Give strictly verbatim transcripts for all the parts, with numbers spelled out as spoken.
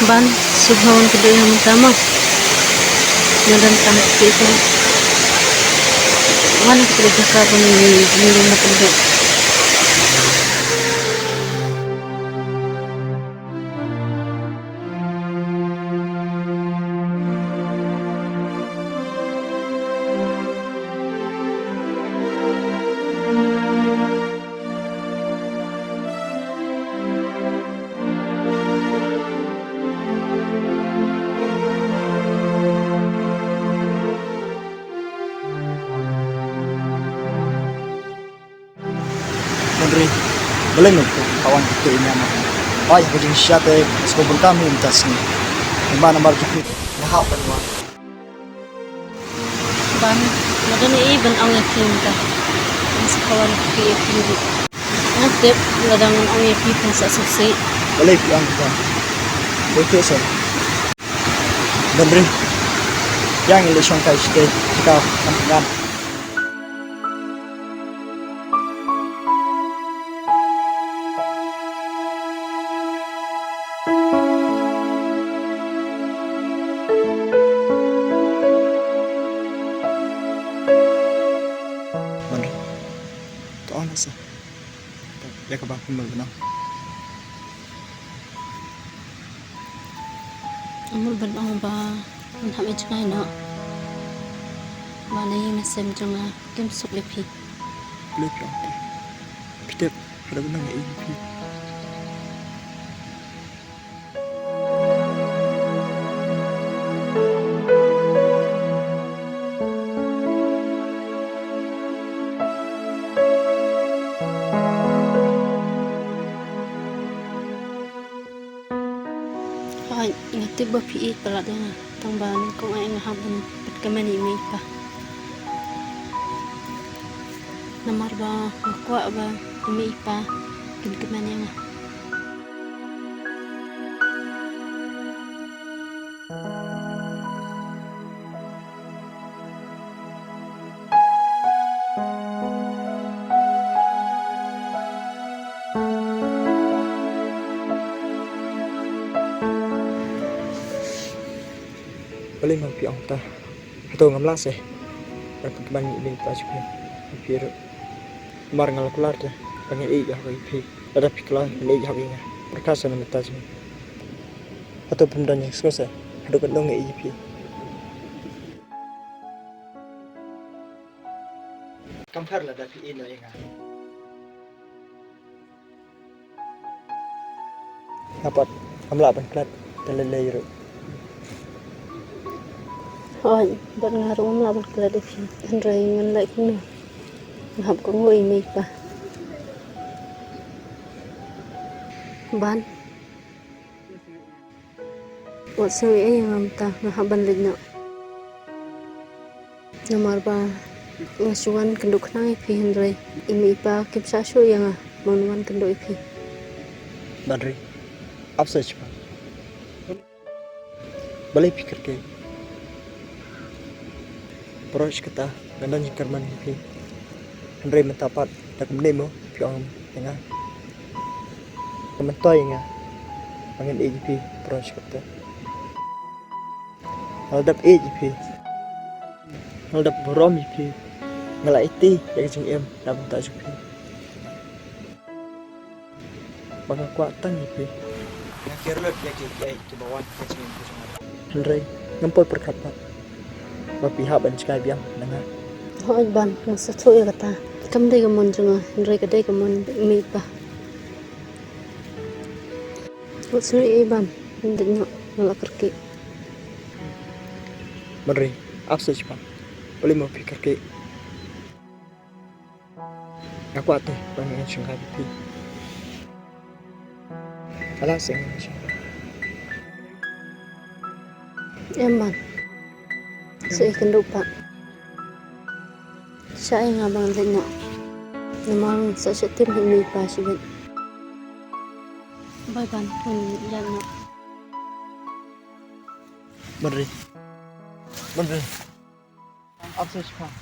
Ban, sngewbha wan kynduh ïa nga mynta mo. Nga don tang kti tu. Wan kynduh jaka ban ïa nga mynta. Hynrei balei me put ka wan kti ïa nga ma? Ai ha ka jingshisha te sngewbha bun kam hi mynta sngi. Namar namar jong phi nga hap ban wan. Ban, nga don ei ban ong ïa phi mynta. Nga sngewbha wan kti ïa phi ruh. Nga tip lada ngan ong ïa phi phin sa sngewsih. Balei phi ong kumta? Balei phi ong? Hynrei ïa ngi leit shong kai shatei, kita kan ngan. Ban, to ong sa. Ïa kaba phi mut ban ong. Nga mut ban ong ba ngan hap ïa jngai noh. Ba na ïing na sem jong nga kim suk ïa phi. Balei phi ong te? Phi tip haduh mynno nga ïeit ïa phi. Hooid, nga tip ba phi ïeit palat ïa nga, tang ba nyngkong eh nga hap ban pynkmen ïa i mei i pa. Namar ba nga kwah ba i mei i pa kin kmen ïa nga. Balei ma phi ong ta? Hato ngam lah seh ban pynkmen ïa i mei i pa jong phi, phi ruh? Namar nga la kular te ba ngan ïeit ïa phi. Lada phi kular ngan ïeit ïa nga, pyrkhat sa na bynta jong nga. Hato phim don jingsngew seh haduh katno nga ïeit ïa phi? Kam pher lada phi ïeit noh ïa nga. Nga pat ngam lah ban klet te lei lei ruh. Hooid, bad nga ruh ngam lah ban klet ïa phi. Hynrei ngan leh kumno? Nga hap kohnguh ïa i mei i pa. Ban, wat sngew ei ei ïa nga mynta, nga hap ban leit noh. Namar ba nga shu wan kynduh khnang ïa phi, hynrei i mei i pa kim shah shuh ïa nga ban wan kynduh ïa phi. Ban ri, ap sa shiphang. Balei phi kyrkieh? Baroh shi katta nga don jingkyrmen ïa phi. Hynrei mynta pat da kumne mo phi ong ïa nga. Ka myntoi ïa nga ba ngan ïeit ïa phi baroh shi katta. Nga la dep ïeit ïa phi. Nga la dep burom ïa phi. Nga la aiti ïa ka jingim na bynta jong phi. Ba nga kwah tang ïa phi. Nga kyrpad ïa ki kiei kiba wan ha ka jingim ka jong nga. Hynrei ngam poi pyrkhat pat ba phi hap ban jngai biang na nga. Hooid Ban, nga sngewthuh ïa kata. Kam dei ka mon jong nga, hynrei ka dei ka mon i mei i pa. Wat sngew ei ei Ban, leit noh, nga la kyrkieh. Ban ri, ap sa shiphang. Balei mo phi kyrkieh? Nga kwah te ba ngan shongkai bad phi. Nga lah seh ngan shongkai. Em Ban. Sa ïakynduh pat. Shah ïa nga ba ngan leit noh. Namar sa shu tim ha i mei i pa shibit. Bye Ban, ngan ïaid noh. Ban ri. Ban ri. Ap sa shiphang.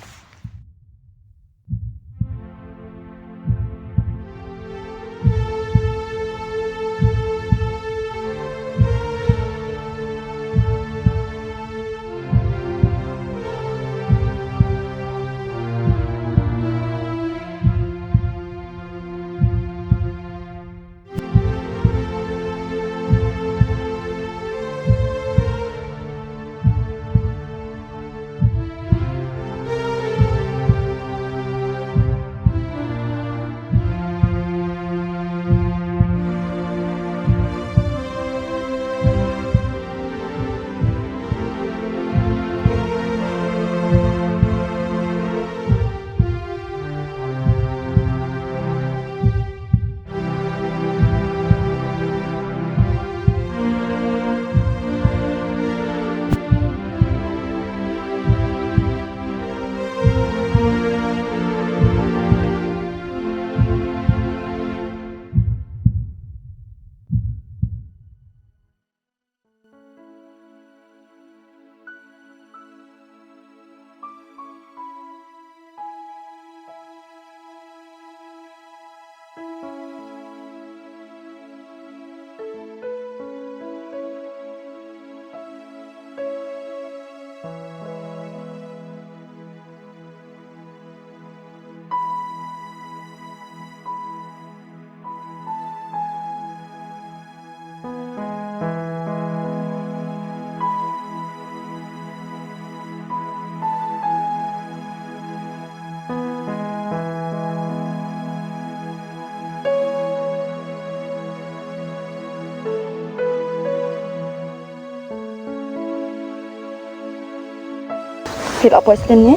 Phi la poi slem ne?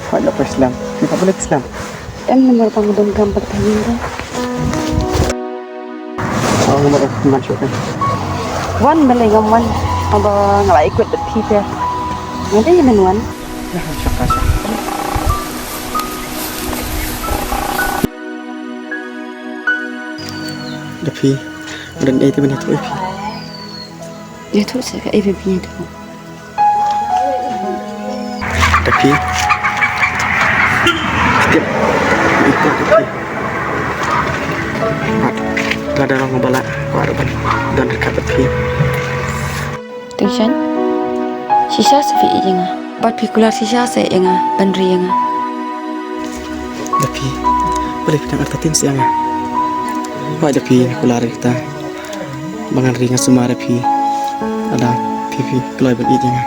Hooid, la poi slem. Phi pat balei slem? Em, namar ba nga donkam pat pynban. Oh, namar man shuh kan. Wan, balei ngam wan? Haba nga la ïakut bad phi te. Nga dei ban wan. Ïa, shuh ka shuh. Da phi, don ei te ban ïathuh ïa phi? Ïathuh seh, kaei ba phi ïathuh? Da phi. Tip. Ito da phi. Pat. Lada long ba lah, kwah ruh ban don ryngkat bad phi. Tyngshaiñ. Shisha seh phi ïeit ïa nga. Bad phi kular shisha seh ïa nga, ban ri ïa nga. Da phi. Balei phi dang artatien seh ïa nga? Hooid da phi, kular ïa kita. Ba ngan ri nga sumar ïa phi. Lada phi phi kloi ban ïeit ïa nga.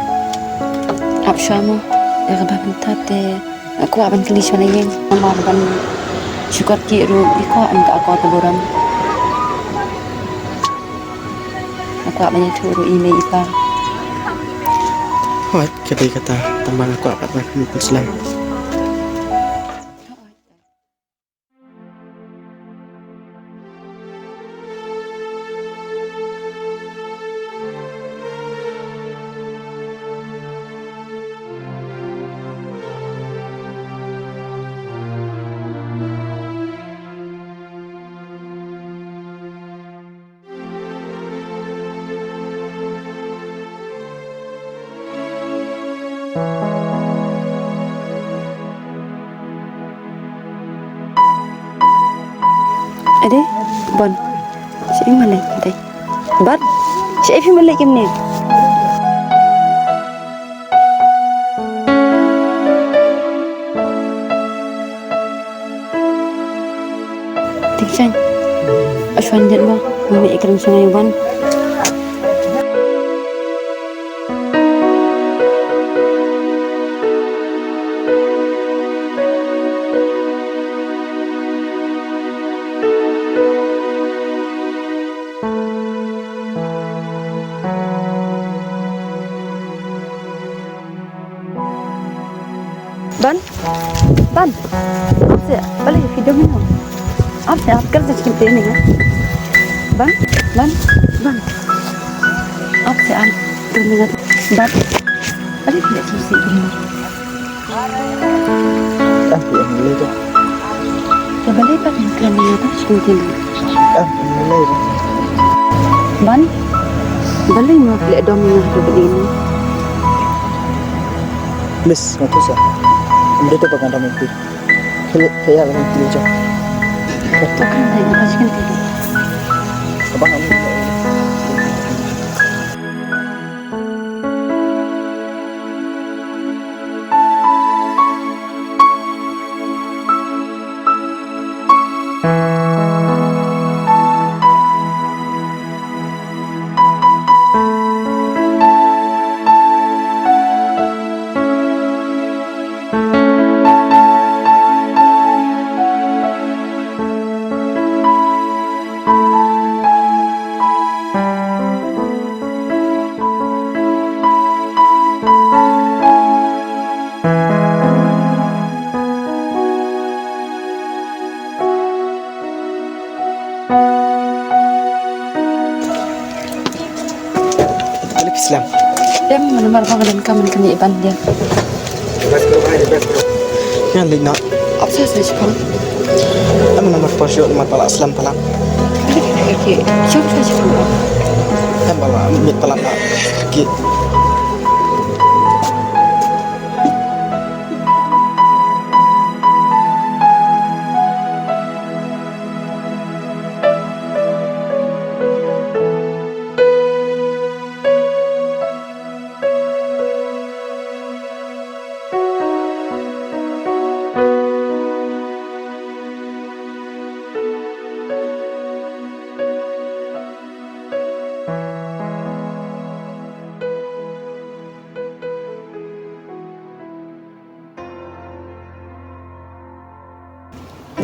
Ap shuwa mo, ïa kaba mynta te nga kwah ban kylli shuwa na ïing. Namar ban shu kot kiew ruh, i kwah em ka akor ka burom. Nga kwah ban ïathuh ruh i mei i pa. Hooid, ka dei kata, tang ba nga kwah pat ban pynslem. Ade, Bon. Shaei phi mlien te? Bon. Shaei phi mlien kumne? Tyngshaiñ. Ashwan jet mo. Ngam ïakren shuh ïa u Bon. Bon, Bon, ap seh, balei phi dom ïa nga? Ap seh, ap, kal seh, chicken pini ha. Bon, Bon, Bon, ap seh, ap, dom ïa nga. Bon, balei phi dom seh ïa nga? Em, phi em lei ja. Te balei pat phi kren ïa nga, chicken pini? Em, em lei ja. Bon, balei mo phi leh dom ïa nga haduh kane? Miss, nga tip sa. Ym dei te ba nga dom ïa phi. Phi, phi ïa leh phi jong. To kren dei, nga chicken pini. Abang, abang. Balei phi slem? Em, namar ba nga donkam ban kynmaw ïa i Ban ïa. Ngan leit noh. Ap seh seh shipang. Em, namar por shuh namar ba la slem palat. Okey, shong seh shipang. Em, ba la miet palat. Okey.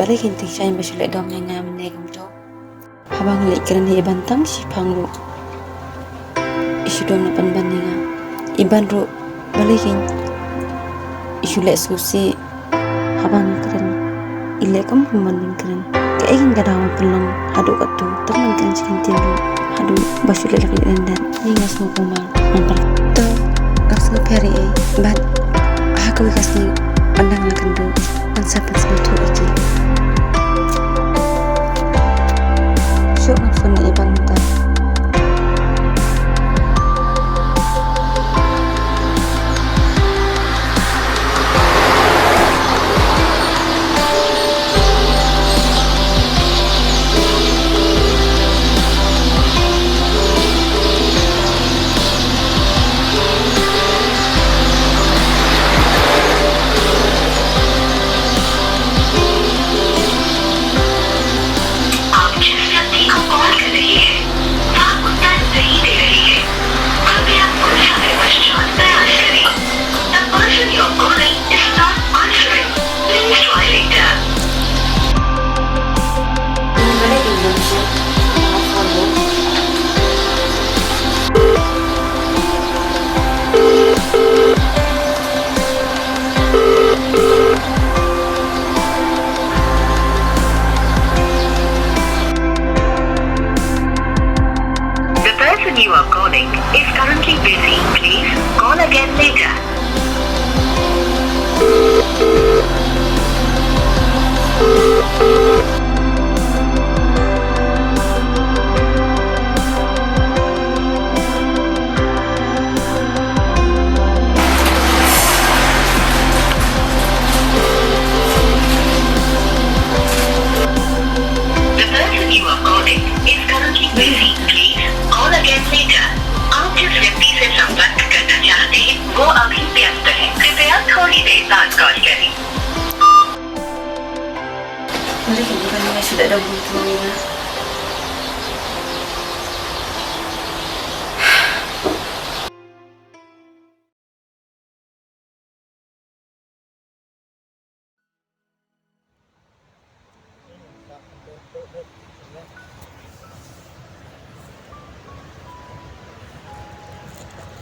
Balei kein Tyngshaiñ ba shu leh dom ïa nga mynne kumto? Haba nga leit kren ïa i Ban tang shipang ruh i shu don na pynban ïa nga. I Ban ruh balei kein? I shu leh sngewsih haba nga kren. I leh kum kumba nga kren. Kaei kein ka daw ban pynlong haduh katto, tang ban kren shi kyntien ruh haduh ba shu leh la ka ïing dang. Ïa nga sngewbha kumba ngan pynlong. To, ngam sngewpher ei ei, bad ha kawei ka sngi ynda nga kynduh ngan sa pynsngewthuh ïa ki. Shuh, ngan phone ïa i ban mynta. आप जिस व्यक्ति को कॉल कर रहे हैं, वह उत्तर नहीं दे रहे हैं। कृपया कुछ समय पश्चात प्रयास करें। The person you are calling is not answering. Please try later. The person you are calling is currently busy. Please call again later. The person you are calling is currently busy. Please call again later. आप जिस व्यक्ति से संपर्क करना चाहते हैं, वो अभी व्यस्त है। कृपया थोड़ी देर बाद कॉल करें। Mari kita bukan dengan sudah dah buntu ni lah.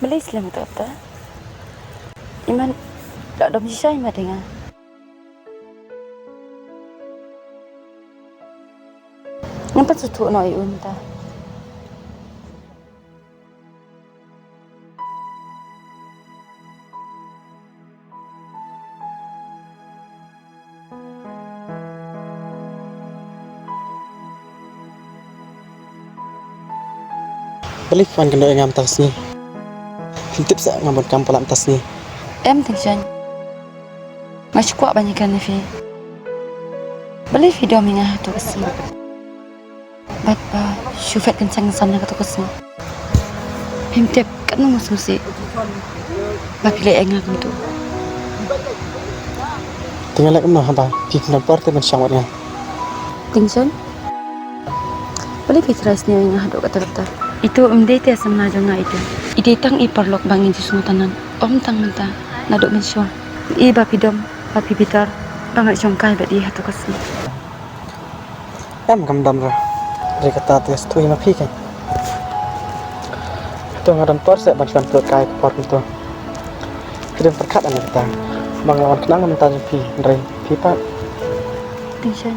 Balei slem kata? Iman da dom shisha iman denga. Nampat sutu no i unta. Balei phi wan kyndoh ïa nga mynta ka sngi? Phim tip sa nga bun kam palat mynta ka sngi. Em Tingshan. Nga shu kwah ban ïakren ïa phi. Balei phi dom ïa nga hato ka sngi? Bad ba shu phet kynsan kynsan na kato ka sngi. Phim tip katno nga sngewsih ba phi leh ïa nga kumto. Te nga leh kumno haba phi phim don por te ban shong bad nga? Tingshan, balei phi trai sniew ïa nga haduh katta katta? Ito ym dei te samla jong nga ito. I dei tang i paralok ba ngin ju sngewtynnat. Ym tang mynta, naduh mynshuwa. I ba phi dom, ba phi bitar, ba nga shong kai bad i hato ka sngi. Em, kam dam re. Re kata te sngewthuh ïa ma phi kein. Hato nga don por seh ban shu wan pynlut kai ka por kumto. Phi dang pyrkhat ane kata. Ba nga la wan khnang mynta jong phi, hynrei phi pat. Tingshan.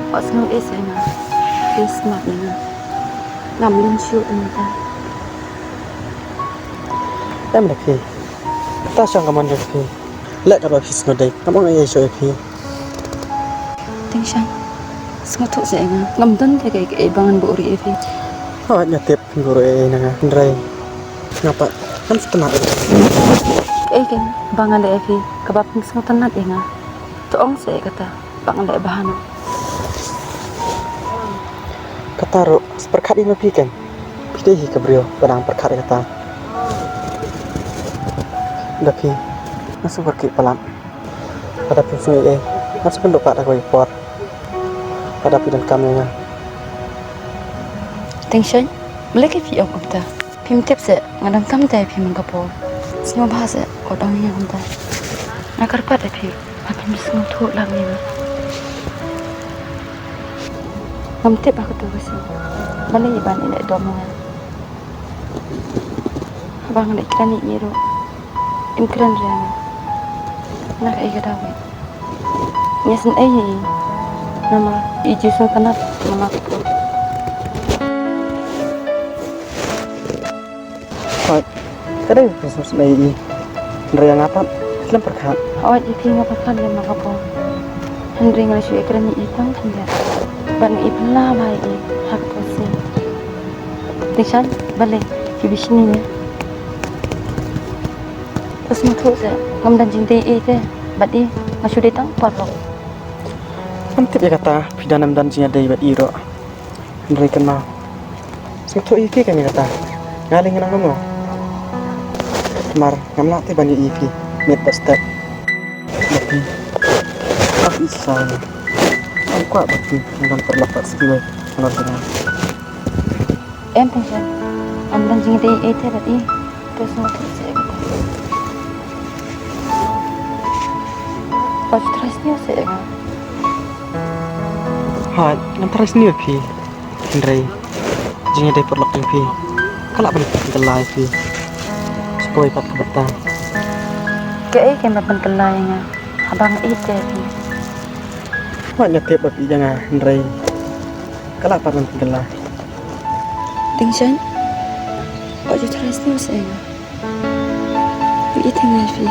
Wat sngew ei seh ïa nga. Phi smat ïa nga. Ngam lynti shuh ïa mynta. Em da phi. Kata shong ka mon jong phi. Leh katba phi sngewdei, ngam ong ei ei shuh ïa phi. Tingshan, sngewthuh seh ïa nga. Ngam don te kaei kaei ba ngan buhrieh ïa phi. Hooid nga tip phin buhrieh ïa nga, hynrei nga pat ngam sngewtynnat. Kaei kein ba nga leh ïa phi kaba phin sngewtynnat ïa nga? To ong seh ïa kata ba nga leh bha noh. Kata ruh, pyrkhat ïa ma phi kein. Phi dei hi ka briew ba dang pyrkhat ïa kata. Da phi, nga sngewkyrkieh palat. Lada phim sngew ei ei, nga sa kynduh pat ha kawei ka por. Lada phi donkam ïa nga. Tingshan, balei phi ong kumta? Phim tip seh nga donkam te ïa phi man ka por. Sngewbha seh wat ong ïa nga kumta. Nga kyrpad ïa phi ba phim sngewthuh lang ïa nga. Ngam tip ha kato ka sngi balei ban ïaleh dom ïa nga. Haba nga leit kren ïa i ruh im kren re ïa nga. Na ka ei ka daw. Ngi sngewsih ei ei. Namar i Jisu ka nat namar ka. Hooid, ka dei ka sngewsih ei ei. Hynrei nga pat khlem pyrkhat. Hooid, i phi nga pyrkhat lem ma ka por. Hynrei nga shu ïakren ïa i tang khyndiat. Bad nga i pynlah bha ïa i ha ka por sien. Dei shan, balei phi bishni ne? Ka sngewthuh seh, ngam don jingdei ei te bad i, nga shu dei tang paralok. Ngam tip ïa kata, phi don ym don jingïadei bad i ruh. Hynrei kynmaw, sngewthuh ïa ki kane kata. Nga lei ngan ong mo. Namar ngam lah te ban ïohi ïa phi met bad step. Ba phi, ba phi sa. Ngam kwah ba phi ngan paralok bad sa kiwei halor jong nga. Em, Tyngshaiñ. Ngam don jingïadei ei te bad i. To sngewthuh seh kata. Wat ju trai sniew seh ïa nga. Hooid, ngan trai sniew ïa phi. Hynrei jingïadei paralok jong phi ka lah ban pynkylla ïa phi. Sa kawei pat ka bynta. Kaei kaba pynkylla ïa nga haba nga ïeit ïa phi? Hooid, nga tip ba phi ïeit ïa nga, hynrei ka lah pat ban pynkylla. Tyngshaiñ, wat ju trai sniew seh ïa nga. Nga ïeit ïa nga ïa phi.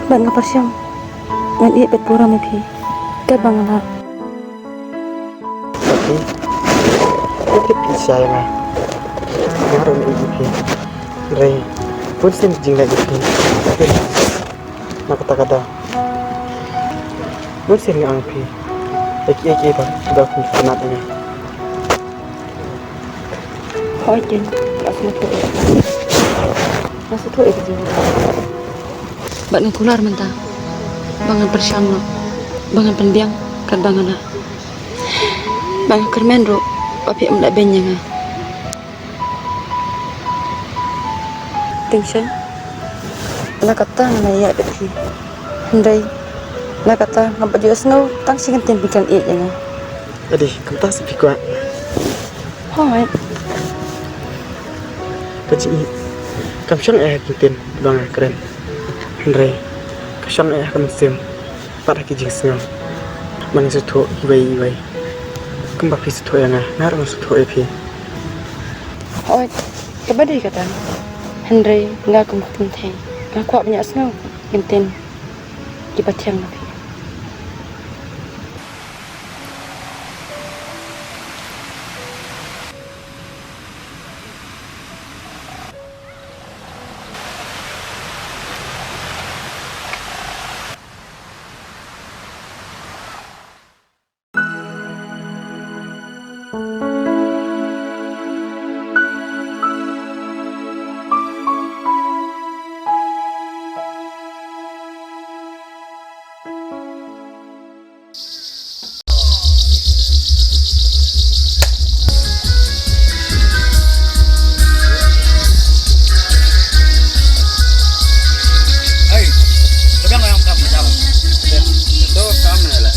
Bad nga pyrshang ngan ïeit bad burom ïa phi katba nga lah. Phi, phi tip phi shisha ïa nga. Nga ruh nga ïeit ïa phi. Hynrei bun sien ki jingleh jong phi. Na kata ka daw, bun sien nga ong ïa phi ïa kiei kiei ba, ba phi kynad ïa nga. Hooid, Tyngshaiñ, nga sngewthuh. Nga sngewthuh ïa ka jingkylli. Bad nga kular mynta ba ngan pyrshang noh ba ngan pynbiang katba nga lah. Ba nga kyrmen ruh ba phi ym lah beiñ ïa nga. Tyngshaiñ, na kata nga la ïaid bad phi. Hynrei na kata ngam pat ju sngew tang shi kyntien phi khlem ïeit ïa nga. Adi, kumta sa phi kwah? Hooid. Ka jingïeit kam shong eh ha ki kyntien ba nga kren. Hynrei ka shong eh ha ka mynsiem bad ha ki jingsngew. Ba ngin sngewthuh iwei iwei. Kumba phi sngewthuh ïa nga, nga ruh ngan sngewthuh ïa phi. Hooid, kaba dei kata. Hynrei nga kum ka kynthei, nga kwah ban ïohsngew kyntien kiba thiang na phi. Hey, pegang yang kam macam. Itu kam ni lah.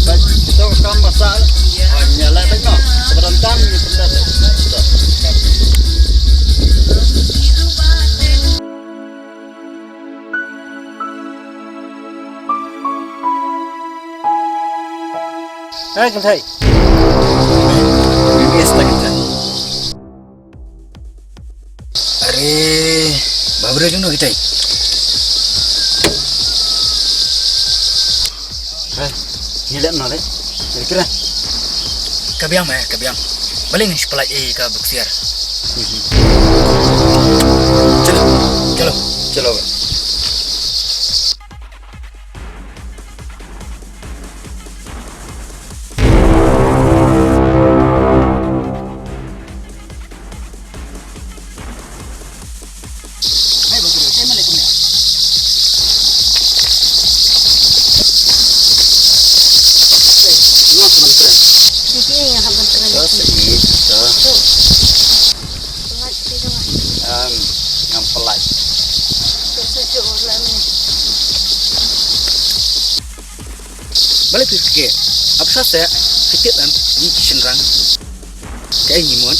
Baik, itu kam masak. Oh, nyala tak no. Sebentar kam ni. Hai, kynthei. Yes, tak kynthei. Are, ba briew jong no kynthei. Hai, ngi leh no leh. Kira. Ka biang me, ka biang. Balei ngin shu pyllait ïa ka buksiar. Chalo, chalo, chalo. Em, ngam pyllait. Balei phi kyrkieh? Ap sha seh, phi tip em, ngi ki shynrang. Kaei ngi mut?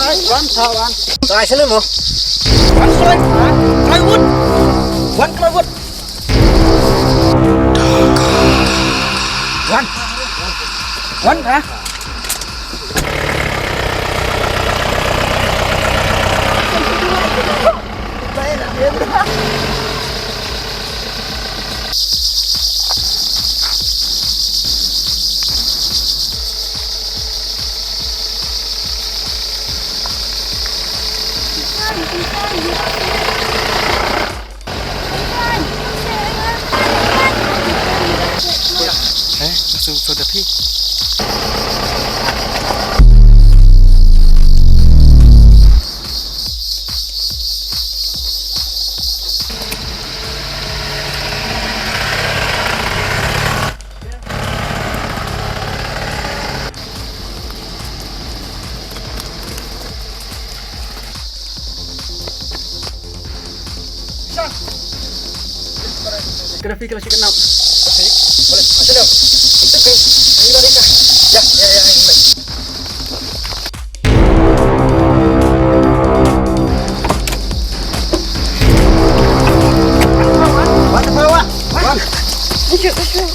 Try, wan, try, wan. Try sini mo. Wan, try, wan. Try wood. Wan, try wood. Wan. Wan, ha? Eh, langsung sudah pi. Kena pi kena sikit nak. Boleh. Masuk dah. Itu ke. Ini balik dah. Ya, ya, ya, ini balik. Wan, wan, wan. Wan. Masuk, masuk.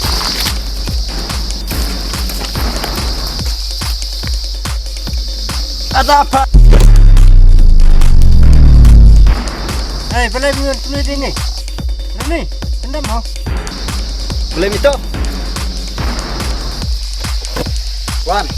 Ada apa? Hei, balei mi wan pynlait ïa ini? Rani, pyndam ho. Balei mi to? Wan.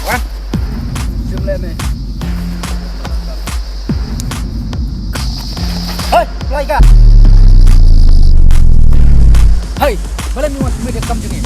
Wan. Sim leh ne. Hei, Laika. Hei, balei mi wan pynmih ïa ka kam jong ngi?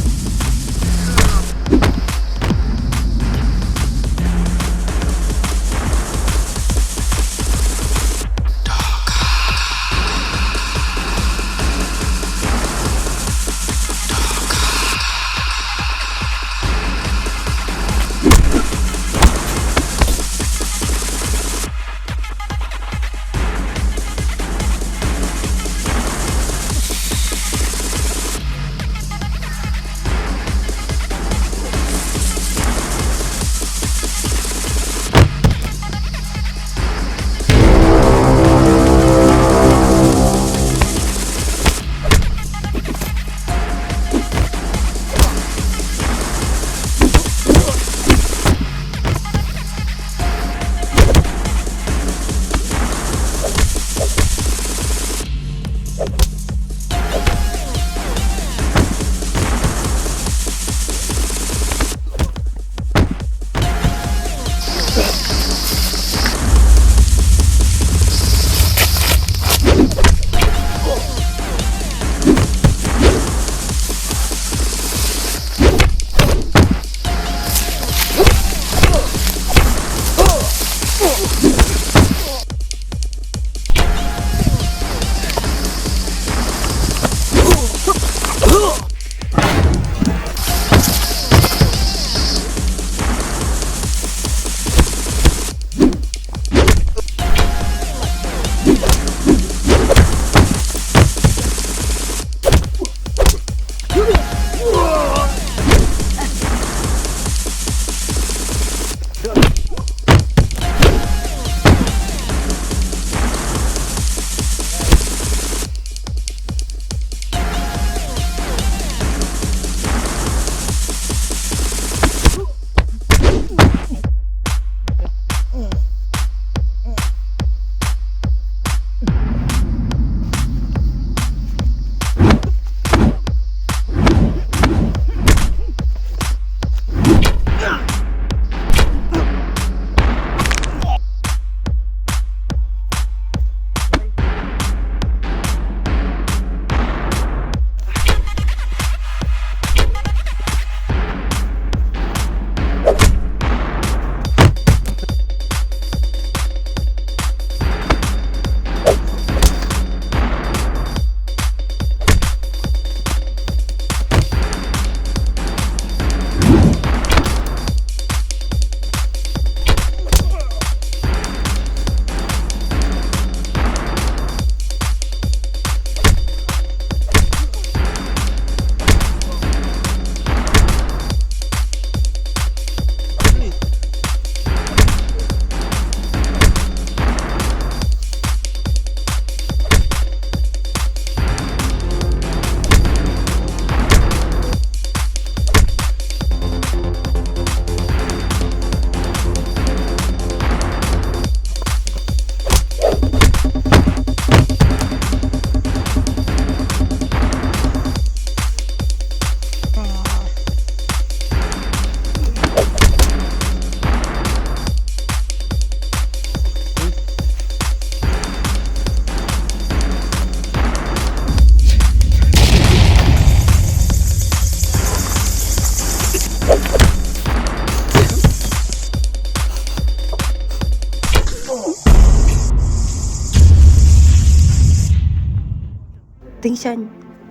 Tyngshaiñ,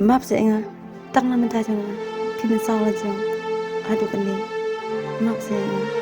map seh ïa nga. Tang na mynta jong nga, ki mynsaw la jong. Haduh kane, map seh ïa nga.